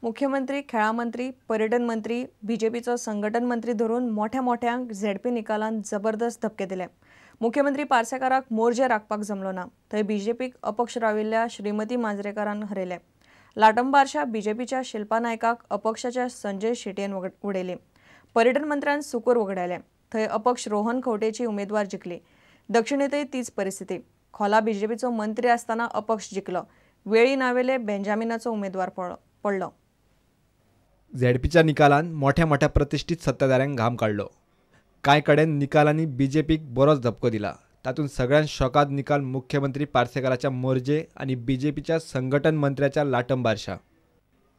मुख्यमंत्री, खेळां मंत्री, पर्यटन मंत्री, बीजेपीचो संघटन मंत्री धरून मोठ्या मोठ्यांक झेडपी निकालान जबरदस्त धपके दिले. मुख्यमंत्री पार्सेकाराक मोर्जे राखपाक जमलो ना. थंय बीजेपीक अपक्ष राविल्ल्या श्रीमती मांजरेकारान हरयले. लाटंबारशा बीजेपीच्या शिल्पा नायकाक अपक्षाच्या संजय शेटयेन उडयली. पर्यटन मंत्र्यान सुकूर वगडायले. थंय अपक्ष रोहन खंवटेची उमेदवार जिखली. दक्षिणेतय तीच परिस्थिती. खोला बीजेपीचो मंत्री आसतना अपक्ष जिखलो. वेळी नावेले बेंजामिनाचो उमेदवार पडलो. झेडपीच्या निकालान मोठ्या मोठ्या प्रतिष्ठित सत्ताधाऱ्यांक घाम काडलो. कांय कडेन निकालांनी बीजेपीक बरोच धपको दिला. तातूंत सगळ्यांत शॉकाद निकाल मुख्यमंत्री पार्सेकाराच्या मोरजे आनी बीजेपीच्या संघटन मंत्र्याच्या लाटंबारशा.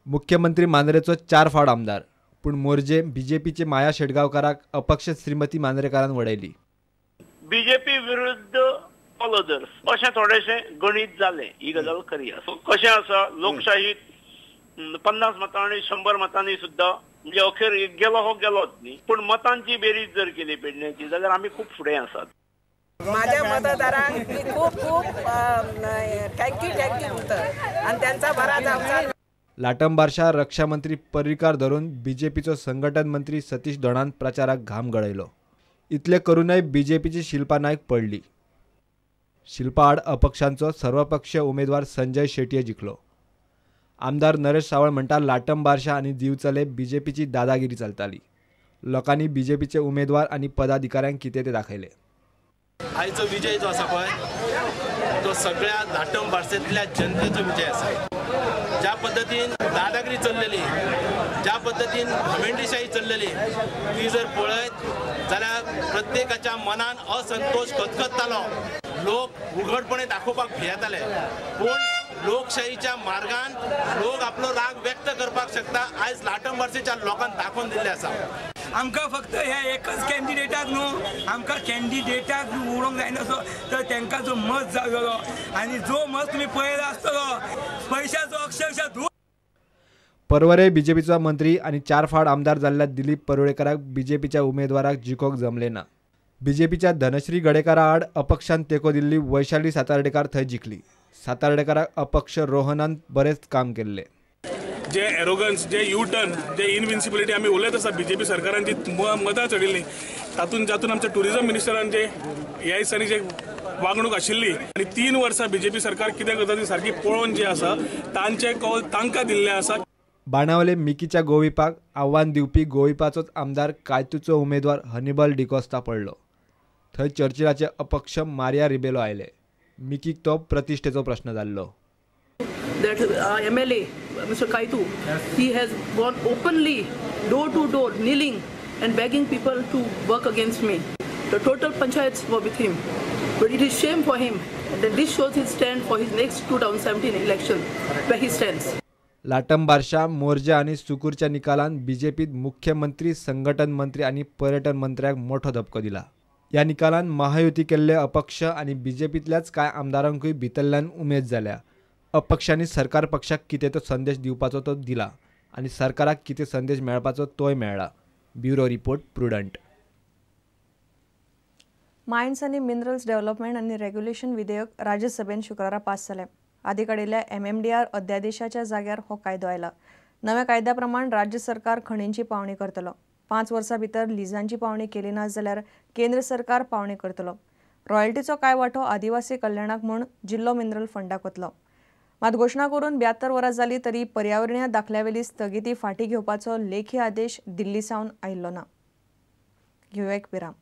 मुख्यमंत्री मांद्रेचो 4 फावट आमदार, पूण मोरजे बीजेपीचे माया शेटगांवकाराक अपक्ष श्रीमती मांद्रेकारान वडयली. बीजेपी विरुद्ध ऑल अदर्स अशें थोडेशें गणीत जालें. ही गजाल खरी आसा. कशें आसा, लोकशाहीत 50 मतांनी 100 मतांनी सुद्दां म्हणजे अखेर गेलो हो गेलोच न्ही, पूण मतांची बेरीज जर केली पेडण्याची जाल्यार आमी खूब फुडें आसात. माझ्या मतदारांक मी खूप खूप thank you thank you म्हणतो आणि त्यांचा बराच आमचा. लाटंबारशा रक्षामंत्री पर्रीकार धरून बीजेपीचो संघटन मंत्री सतीश दोणान प्रचाराक घाम गळयलो. इतले करूनय बीजेपीची शिल्पा नायक पडली. शिल्पा आड अपक्षांचो सर्वपक्षीय उमेदवार संजय शेटये जिखलो. आमदार नरेश सावळ म्हणटा लाटंबारशा आनी दिवचले बीजेपीची दादागिरी चलताली. लोकांनी बीजेपीचे उमेदवार आनी पदाधिकाऱ्यांक कितें ते दाखयले. आयचो विजय जो आसा पळय तो सगळ्या लाटंबारशेंतल्या जनतेचो विजय आसा. ज्या पद्दतीन दादागिरी चल्लेली, ज्या पद्दतीन घमेंडीशाही चल्लेली ती जर पळयत जाल्यार प्रत्येकाच्या मनान असंतोष खतखत्तालो. लोक उघडपणे दाखोवपाक भियेताले, पूण लोकशाहीच्या मार्गान लोक आपलो राग व्यक्त करपाक शकता. आयज लाटंबारशेच्या लोकांक दाखोवन दिल्लें आसा. आमकां फक्त ह्या एकच कॅन्डिडेटाक न्हू, आमकां कॅन्डिडेटाक उडोवंक जायनासो तर तांकां जो मत जालो आनी जो मत तुमी पळयला आसतलो पयशाचो अक्षरशः धूर. पर्वरे बीजेपीचो मंत्री आनी 4 फावट आमदार जाल्ल्या दिलीप परुळेकाराक बीजेपीच्या उमेदवाराक जिखोवंक जमलें ना. बीजेपीच्या धनश्री गडेकारा आड अपक्षान तेंको दिल्ली वैशाली सातार्डेकार थंय जिखली. सातार्डेकाराक अपक्ष रोहनान बरेंच काम केल्लें. जे एरोगन्स, जे यू टर्न, जे इनविन्सिबिलिटी आमी उलयत आसा बीजेपी सरकारान जी मतां चडिल्ली तातूंत जातून आमच्या टुरिजम मिनिस्टरान जे ह्या दिसांनी जे वागणूक आशिल्ली आनी 3 वर्सां बीजेपी सरकार कितें करता ती सारकी पळोवन जे आसा तांचे कौल तांकां दिल्लें आसा. बाणावले मिकीच्या गोविपाक आव्हान दिवपी गोविपाचोच आमदार कायतूचो उमेदवार हनिबल डिकोस्ता पडलो. थंय चर्चिलाचे अपक्ष मारिया रिबेलो आयले. मिकीक तो प्रतिष्ठेचो प्रश्न जाल्लो. That MLA, Mr. Kaitu, he has gone openly door to door, kneeling and begging people to work against me. The total panchayats were with him. But it is shame for him that this shows his stand for his next 2017 election, where he stands. Latambarsha, Morjim आनी सुकूरच्या निकालान बीजेपीत मुख्यमंत्री, संघटन मंत्री आनी पर्यटन मंत्र्याक मोठो धपको दिला. ह्या निकालान महायुती केल्ले अपक्ष आनी बीजेपींतल्याच कांय आमदारांकूय भितरल्यान उमेद जाल्या. अपक्षांनी सरकार पक्षाक कितें तो संदेश दिवपाचो तो दिला आनी सरकाराक कितें संदेश मेळपाचो तोय मेळ्ळा. Bureau report, Prudent. Mines आनी मिनरल्स डेव्हलपमेंट आनी रेग्युलेशन विधेयक राज्यसभेन शुक्रारा पास जालें. आदी काडिल्ल्या MMDR अध्यादेशाच्या जाग्यार हो कायदो आयला. नव्या कायद्या प्रमाण राज्य सरकार खणींची पावणी करतलो. 5 वर्सां भितर लिजांची पावणी केली ना जाल्यार केंद्र सरकार पावणी करतलो. रॉयल्टीचो कांय वांटो आदिवासी कल्याणाक म्हूण जिल्लो मिनरल फंडाक वतलो. मात घोशणा करून 72 वरां जाली तरी पर्यावरणीय दाखल्यावेली स्थगिती फाटीं घेवपाचो लेखी आदेश दिल्ली सावन आयिल्लो ना. घेवया एक विराम.